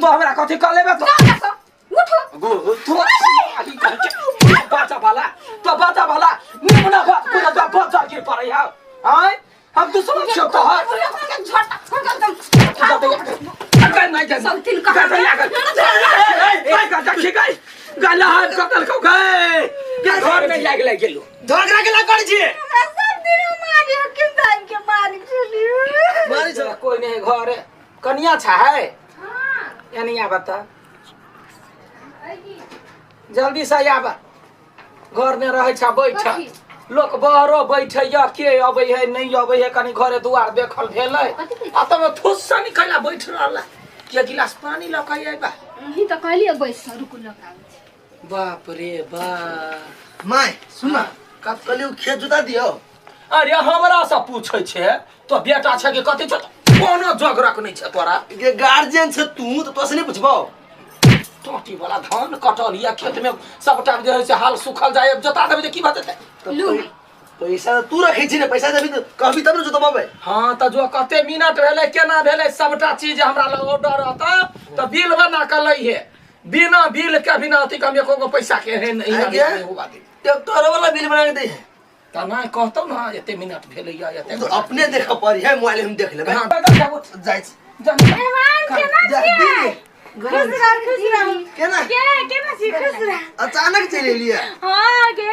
तो हमरा कथी कह लेबे तो जाओ जा उठो गो तो बच्चा वाला तो बच्चा वाला निमना बात पूरा तो बच्चा गिर पड़े है आय हम दुश्मन छियो तोहर घर में लाग लाग गेलो झगड़ा के ला कर छिए हमरा सब दिन मारी हकिम साहब के मारी छलियो मारी छला कोई नहीं घर कनिया छा है यानी आ बता जल्दी से आब घर में रहै छ बैठ कथी? लोक बहरो बैठे या के अबै है नहीं अबै है कनी घरे दुआर देखल भेलै कथी कहै आ तब थुस से निकला बैठ रहला के गिलास पानी लऽ के अयबा अहीं तऽ कहलियै बैस रुकू लऽ कऽ आबै छी। बाप रे बाप my सुन ना कब कहलियै उ खेत जोता दियौ अरे हमरा से पूछै छै तो बेटा छै कि कथी छै कोनो जोगरक नहि छै तोरा के गार्जियन छै तू तऽ तोरा से नहीं पुछबौ टोटी वाला धान कटल या खेत में सबटा जे है से हाल सुखल जाय जोता देबै जे की भऽ जेतै तऽ लू। पैसा तऽ तू रखै छी ने पैसा देबही तऽ कहबी तब ने जोतबेबै हाँ तऽ जो कते मिनट भेलै केना भेलै सबटा चीज हमरा लग ऑर्डर रहता तऽ बिल बना कऽ लैहे बिना बिल के बिना अथी के हम एको गो पैसा के एहन आइ नहीं गे? हुआ दे ट्रैक्टर वाला बिल बना के दे है तऽ नहि कहतौ ने एते मिनट भेलै या एते तो अपने देख पड़ी है मोबाइल हम देख लेबै हाँ, जा, जा, उठ, जाइ छी जा, मेहमान केना जा, छियै दीदी, खुश रह खुश रह केना के केना छी खुश रह अचानक चलि एलियै हाँ गे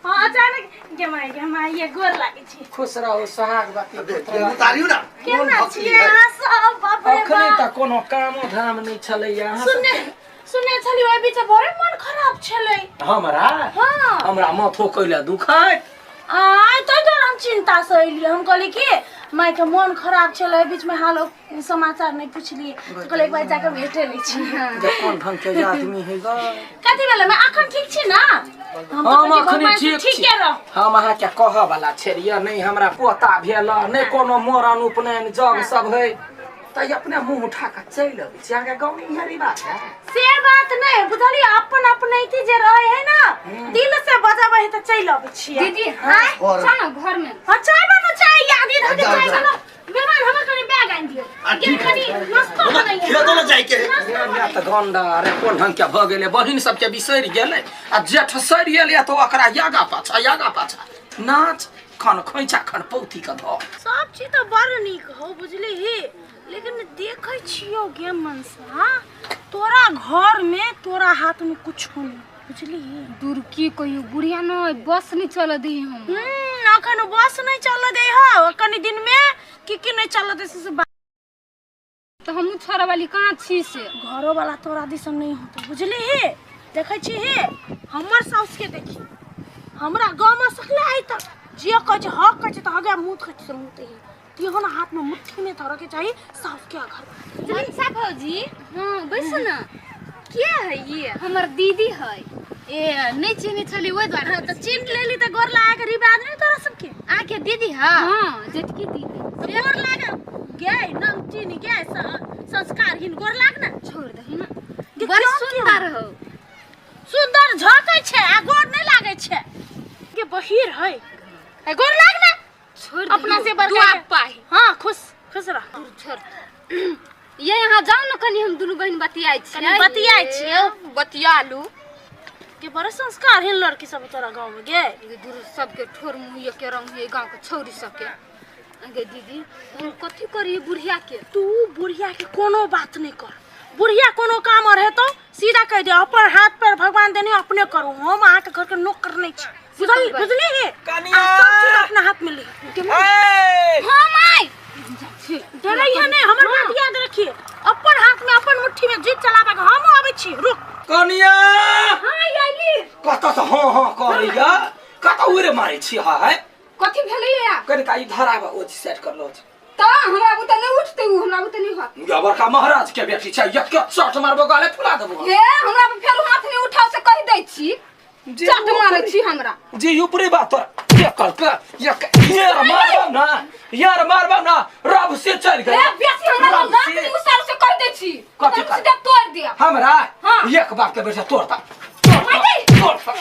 हाँ अचानक गे माय गे माय ये गोर लागै छी खुश रहू सोहागवती पुत्रवती। उतारियौ ना केना छियै अहाँ सब बाप रे अखने बाप तऽ कोनो कामो धाम नहि छलैया अहाँ सुनने सुनने छली ओहि बीच बड़े मन खराब छलै हमरा हाँ हमरा माथो कैला दुखाइत आय तै दुआरे हम चिंता से एलियै हम कहलियै कि माय के मन खराब छलै बीच में हाल समाचार नहीं पुछलियै तऽ कहलियै एक बार जाके भेटे लै छी जे कोन ढंग के आदमी है ग कथी भेलै मैं अखन ठीक छी ना हम हम तऽ अखनी कहै छी ठीक छी ठीके रह हम अहाँके कहऽ वाला छलियै नहि हमरा पोता भेल नहि कोनो मरण उपनयन जग सब है तऽ अपने मुंह उठा कऽ चलि अबै छी अहाँके गाँवमे इएह रिवाज है से बात नहीं बुझलियै अपन अपनैती जे रहे है ना दिल से बजाबै है तऽ चलि अबै छियै दीदी आँय? और चल ना घर में हाँ चाय बनो चाय याद इधर के जाओ, चाय जाओ। बनो मेहमान हमर कनी बैग आनि दियौ आ, ठीक है। कनी नाश्तो बनैयै खेतो ने जाइके है ये तऽ गंडा अरे कोन ढंग के भऽ गेलै बहिन सबके बिसरि गेलै आ जेठ सरि गेलै तऽ ओकरा यागा पाछा यागा पाछा नाच खन खोइचा खन पौती के धऽ सब चीज तऽ बड़ नीक हौ बुझलिही लेकिन देखै छियौ गे मनसा तोरा घरमे तोरा हाथमे कुछो नहि बुझलिही दूर की कहियो बुढ़िया न बस नहीं चल दी हम अखन बस नहि चलऽ दै हौ कनि दिनमे की की नहि चलऽ दै से तो हमहूँ छोड़ा वाली कहाँ छी से घरो वाला तोरा दिसन नहि होतौ बुझलिही देखै छिही हमर साउसके देखी हमरा गाँवमे सकले आइ तक जे कहै छै हक कहै छै तऽ हगे मुँह कहै छै मुँह तऽ तिहो ना हाथ में मुट्ठी में धरऽ के चाही साउस के घर मनसा भौजी हाँ बैस ना के है ये हमर दीदी है ए नहीं चिन्ह छली ओहि द्वारे हाँ, तऽ चिन्ह लेली तऽ गोर लागे रिवाज नहीं तोरा सबके आके दीदी है हाँ जेठकी दीदी तऽ गोर लागे गे नाम चिन्ह गे संस्कारहीन गोर लाग ना छोड़ दही ना गे, बड़ क्यों सुंदर हो सुंदर झकै छै आ गोर नहीं लागे छै गे बहिर है ए, गोर लाग ना छोड़ अपना से बड़का दुआ के। पाही हाँ खुश खुश रह छोड़ ये यहाँ जाओ ना कनी हम दुनू बहन बतियाइ छियै कनी बतियाइ छियै। बतिया लू के बड़े संस्कारहीन लड़की सब तोरा गाँव में गे गे दूर सबके ठोर मुँह के रंग है गाँव के छौरी सबके गे दीदी हम कथी करिए बुढ़िया के तू बुढ़िया के कोनो बात नहीं कर बुढ़िया कोनो काम और हेतौ सीधा कह दे अपन हाथ पर भगवान देने अपने करू हम अहाँ के घर के नौकर नहीं छी बुझल बुझली हे कनिया! आ सब चीज अपना हाथ में ले ए! हाँ माय डरै है नहीं हमर बात याद रखिए अपन हाथ में अपन मुट्ठी में जीत चलाबे के हम आबै छी रुक कनिया हाँ आइली कतऽ से हाँ हाँ करैया कतऽ उड़े मारै छी हाय कथी भेलैया कनिका इधर आब ओ सेट कर लो तऽ हमरा बुते नहि उठतै उ हमरा बुते नहि होत या बड़का महाराज के बेटी छै एक के चोट मारबो गाले फुला देबो हे हमरा पर फेर हाथ नहि उठाओ से कहि दै छी जे चट मारै छी हमरा जी ऊपरी बात तोरा के कर के एक यार मारबो ना यार मारबो ना रब से चल हे गए बेसी हमरा रब दाँत से नहि उसार से कहि दै छी कथी तोरा सीधा तोड़ दिया हमरा हाँ। एक बार के बेटा तोड़ता तोड़ता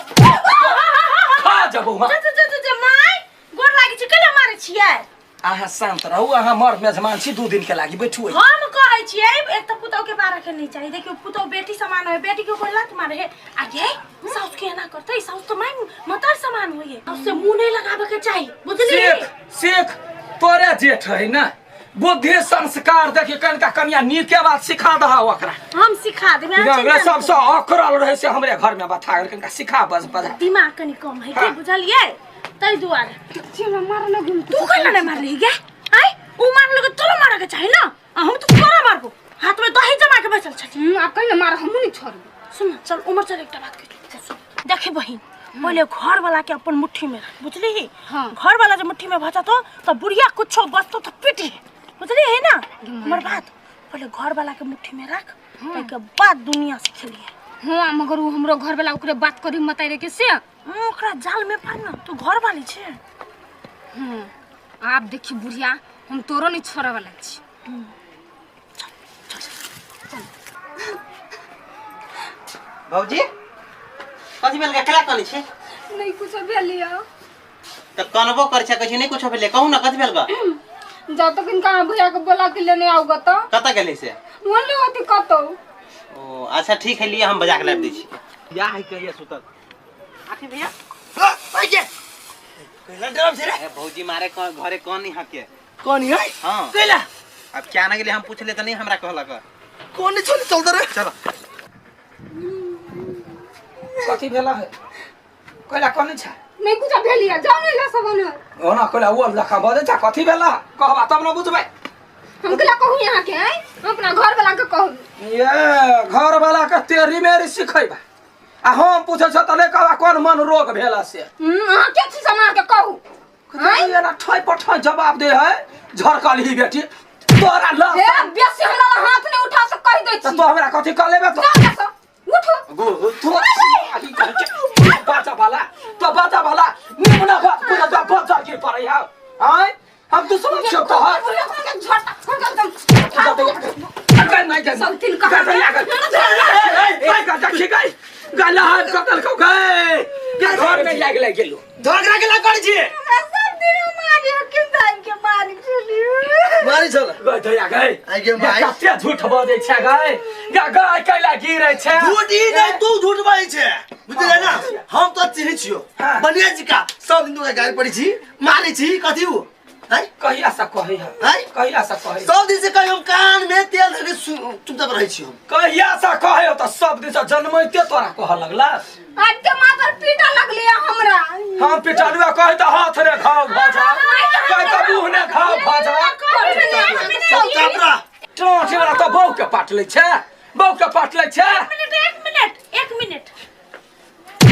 खा जबो हम जा जा जा जा माय गोर लागै छी कैला मारै छियै अहाँ शान्त रहू अहाँ मर मेजमान छी 2 दिन के लागी बैठू हम कहै कहै छियै, एक तऽ पुतहु के मारऽ के नहीं चाही। देखियौ पुतहु बेटी समान है, बेटी के कोई लात मारे है आ ये साउस के एना करतै? साउस तऽ माय मतार समान होइए, साउस से मुंह नहीं लगाबे के चाही, बुझलियै? सीख सीख, तोरे जेठ है ना, बुद्धि संस्कार देखी कनिका कनिया नीके बात सिखा दहा ओकरा। हम सिखा देबै, अहाँ हमरा चिंता सबसँ नहि अकरल रहै से हमरे घर में बथा गेल, कनिका सिखा बस बजा। करू। दिमाग कनि कम है के, हाँ। बुझलियै? ताहि दुआरे हमरा मार लगू। तू कैला नहीं मारली गे? आय उ मारलक तोरो मारऽ के चाही ना, आ हम तो तोरा मारबो। हाथ में दही जमा के बैसल छली। आब कहीं ना मार, हमहूँ नहीं छोड़बो। सुन ना, चल उमर चल, एकटा बात कहि। सुन, देखे बहिन, पहिले घर वाला के अपन मुट्ठी में रख, बुझली? हाँ। घर वाला जब मुट्ठी में भजतो तो बुढ़िया कुछो बचतो तो पिटी, बुझली है ना हमर बात? पहिले घर वाला के मुट्ठी में रख, ताहिके बाद दुनिया से खेलिए। हाँ, मगर उ हमरो घर वाला ओकरे बात करी मताई रे के से। ओकरा जाल में पार ना, तू घर वाली छे। हाँ, आप देखी बुढ़िया, हम तोरो नहीं छोड़े वाला छी। भौजी, कथी भेल? केला कनै छै? नहीं कुछ भेलिया। तऽ कनबो करै छै, कहै छै नहीं कुछो भेलै। कहू ना, कथी भेल गा? जा तक इनका भैया के बोला के लेने आओगा तो। कतऽ गेलै से? बोले होती कतौ। ओ अच्छा ठीक है, लिए हम बजा के लाबि दै छी। या है कहिया सुतल आखिर भैया। कैला डरब छै रे? ए भौजी, मारे घरे कौन नहीं हके। कौन है? हाँ। कैला? अब क्या ना गेलै, हम पूछले तऽ नहीं हमरा कहलक। कौन नहीं छोड़ी, चल रे। चलो। कथी भेला है? कैला कने छै? नहीं कुछ भेलिया, जाओ नहीं ला सब ने। ओना कैला ओ लखा बजै छै? कथी भेला कहबा तब न बुझबै। हम केला कहू यहाँ के? हैं, हम अपना घर वाला के कहू। ये घर वाला के तेरी मेरी सिखैबा आ हम पूछै छ त नहि कहबा कोन मन रोग भेला से? अहाँ के छी समा के कहू? एना ठै पर ठै जवाब दे है झरकल ही बेटी तोरा ल। ए बेसी हमरा ला हाथ नहीं उठा से कहि दै त छी। तो हमरा कथी कह लेबे तो? जाओ जा, उठो। गो तो बाजा वाला तो बाजा वाला निमना बात पूरा जा बजा गिर पड़ै है। आय हम दुश्मन छियौ तोहर। सब तिल कहाँ? घर में लागि लागि गेलौ। झगड़ा केला करै छियै? सब दिन मारी हकिम धान के मारी छलियो। मारी छल। गई दया गई। आइ गे माइ। कते झूठ बजै छै गई, गा गई कैला गिरै छै? झूठ ई नहीं, तू झूठ बाजै छै, बुझलियै ना? हम तो चिन्है छियौ। हाँ। बढ़िया जी का सब दिन तोरा गारि पड़ै छी, मारै छी, कथी उ हैं? कहिया से कहै है? हैं? कहिया से कहै? सब दिन से कही, हम कान में तेल धके चुपचाप रहै छी हम। कहिया से कहै? तऽ सब दिन से जन्मैते तोरा कहऽ लगला। आज के मातर पीटा लगले हमरा। हम पिटलुआ कहै तऽ हाथ ने घाव भऽ जा, कहै तऽ मुँह ने घाव भऽ जा। चुपचाप रह। टोठी वाला तऽ बहू के पाट लै छै, बहू के पाट लै छै। एक मिनट, एक मिनट, एक मिनट।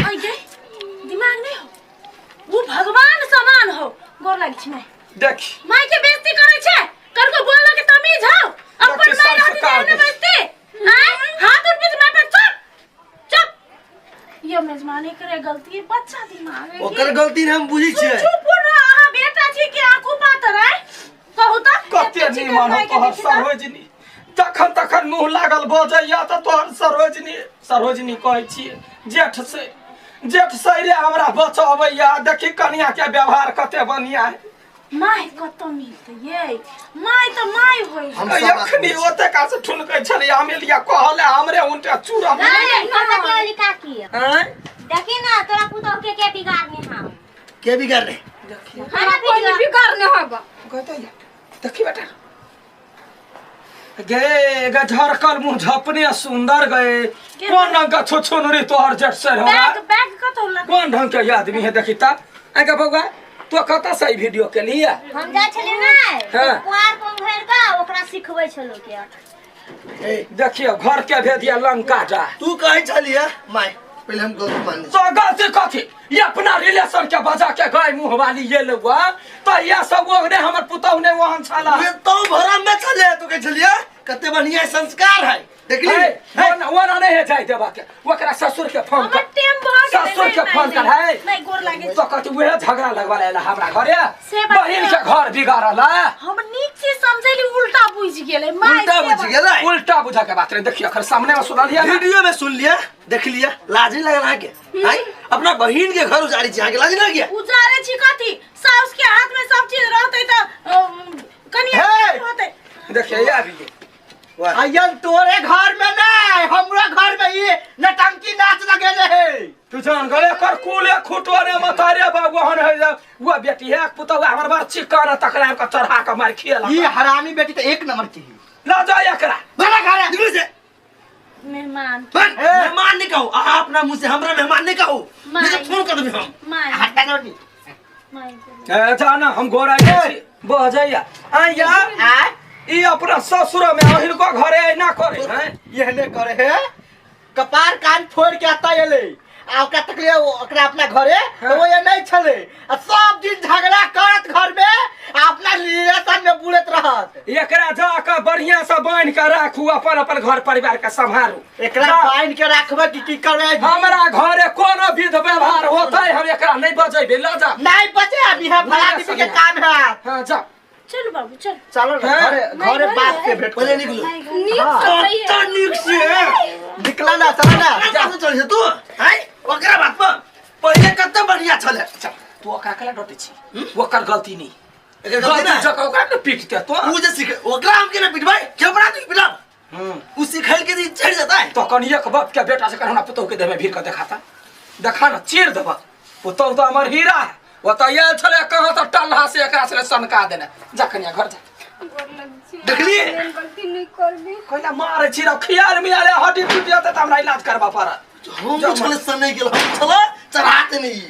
आई गई दिमाग नहीं हो, वो भगवान समान हो। गोर लाग छी माय। देख माय के बेइज्जती करै छै, कनको बोलऽ के तमीज हो। अपन देखी माय रहती संस्कार ने देखी। बेइज्जती। आय हाथ उठ बीच माय पर। चुप चुप, यो मेजबानी करे गलती है, बच्चा दिमाग है। ओकर गलती ने हम बुझै छियै। चुप रह, अहाँ बेटा छी कि आंखू पातर है? कहू तऽ। कते एते चिकन निमन हो माय के तोहर देखी तऽ। सरोजनी, जखन तखन मुँह लागल बजैया तऽ तोहर सरोजनी सरोजनी कहै छियै। जेठ से जेठ सैरे हमरा बचबैया। देखी कनिया के व्यवहार कते बढ़िया है। माय कतऽ मिलतै ये? माय तऽ माय होइ हम सब बात एखनी बुझै छी। ओते का से ठुनकै छलै अमेलिया, कहले हमरे उनटे चूड़ा। नहीं, कतऽ गेली काकी? आँय? देखी ना तोरा पुतोह के के बिगाड़ने हम। के बिगाड़ रे? हमरा कोई बिगाड़ने होगा। कहते या देखी बेटा गे गे झरकल मुँह झपने सुंदर गए, कोन ढंग के छुछुनरी तोहर जेठ से हो? बैग बैग कतऽ लग? कोन ढंग के आदमी है देखी ता। आगे बौआ, तो कतऽ से ई वीडियो के लिए? हम जाइ छलियै ने हाँ। कुआर पर भरि कऽ ओकरा सिखबै छलहुँ के। ए, देखियो घर के भेदिया लंका जा। तू कहै छलियै माय, पहिले हम गलती मानै छी। तो गलती कथी? ये अपना रिलेशन के बजा के गाय मुँह वाली ये लुआ तो ये सब ओहने हमर पुतहु ने ओहन छला। ये तो भरम में छलियै, तू कहै छलियै कते बढ़िया संस्कार है, देखली? हे, वो ना नहीं है जाय देबा के, ओकरा ससुर के फोन हमर कर। टाइम भऽ गेलै। ससुर के नहीं, फोन नहीं, कर है। नहीं, गोर लागे तो कथी उहे झगड़ा लगवा ले हमरा घरे? से बात बहिन के घर बिगाड़ल है। हम नीक चीज समझैली, उल्टा बुझि गेलै माय। उल्टा से बुझि बात। गेलै। उल्टा बुझा के बात रहे। देखियो अखन सामने में सुनलियै ना? वीडियो में सुन लिया, देख लिया, लाज नहीं लगल अहाँके? आँय? अपना बहिन के घर उजाड़ी छी, अहाँके लाज नहीं लगिया? उजारे छी कथी? साउस के हाथ में सब चीज रहतै तऽ कनिया हे! होतै। देखियो ये आबि गेल। वाह। अयन तोरे घर में नहीं, हमरा घर में ये नटंकी नाच लगेले है। तू जान गले कर कुले खुटो ने मतारे बाबू हन है जा वो बेटी है पुतहु हमर बार चिकन तकरा के चढ़ा के मार खियला। ये हरामी बेटी तो एक नंबर की है। ल जा एकरा। बड़ा घर है। निकलो से। मेहमान। बन मेहमान नहीं कहू, अहाँ अपना मुंह से हमरा मेहमान नहीं कहू, नहीं तो फोन कर देबे हम। माय हटा नहीं। माय। ए जा ना हम गोरा छी बह जाइया आ या आ ई अपना ससुर में अहिनको घरे ऐना करे हैं। यहने करे है, कपार कान फोड़ के आता एले आ ओकरा तकले ओकरा अपना घरे तो वो ये नहीं छले आ सब दिन झगड़ा करत घर में आ अपना रिलेशन में बुलत रहत। एकरा जा के बढ़िया से बांध के राखू, अपन अपन घर परिवार के संभारू। एकरा जा। बांध के राखबे कि की करबे? हमरा घरे कोनो विध व्यवहार होतै हम एकरा नहीं बजेबे। ल जा। नहीं बचे अभी है भला आदमी के काम है। हां जा। चल बाबू चल। चलो ना हाँ। घरे घरे बाप से भेंट पहले करो। निकलो। नीक से कत्ता नीक से निकला ना, चला ना। कत्ता से चल तू हैं ओकरा बात पर पहले कत्ता बढ़िया छले। चल तू ओकरा केला डटे छी? ओकर गलती नहीं, एकर गलती ना। जका ओकरा ने पीटते तो उ जे सिख ओकरा हम केना पिटबै, के बना तू पिटब? उ सिखल के दिन चढ़ जाता है। तो कनिया के बाप के बेटा से कहना पुतहु के देह में भीड़ के देखाता, देखा ना चीर देबा। पुतहु तो हमर हीरा है, वो तो आयल छले कहाँ तो टल्हा से एकरा से सनका देने। जा कनिया घर जा। देखलिए? गलती नहीं करबी। कोइला मारे छी रे खियाल मियाल हड्डी टूट जाते त हमरा इलाज करबा पड़त। हम छले सन नहीं गेल, हम छले चढ़ाते नहीं।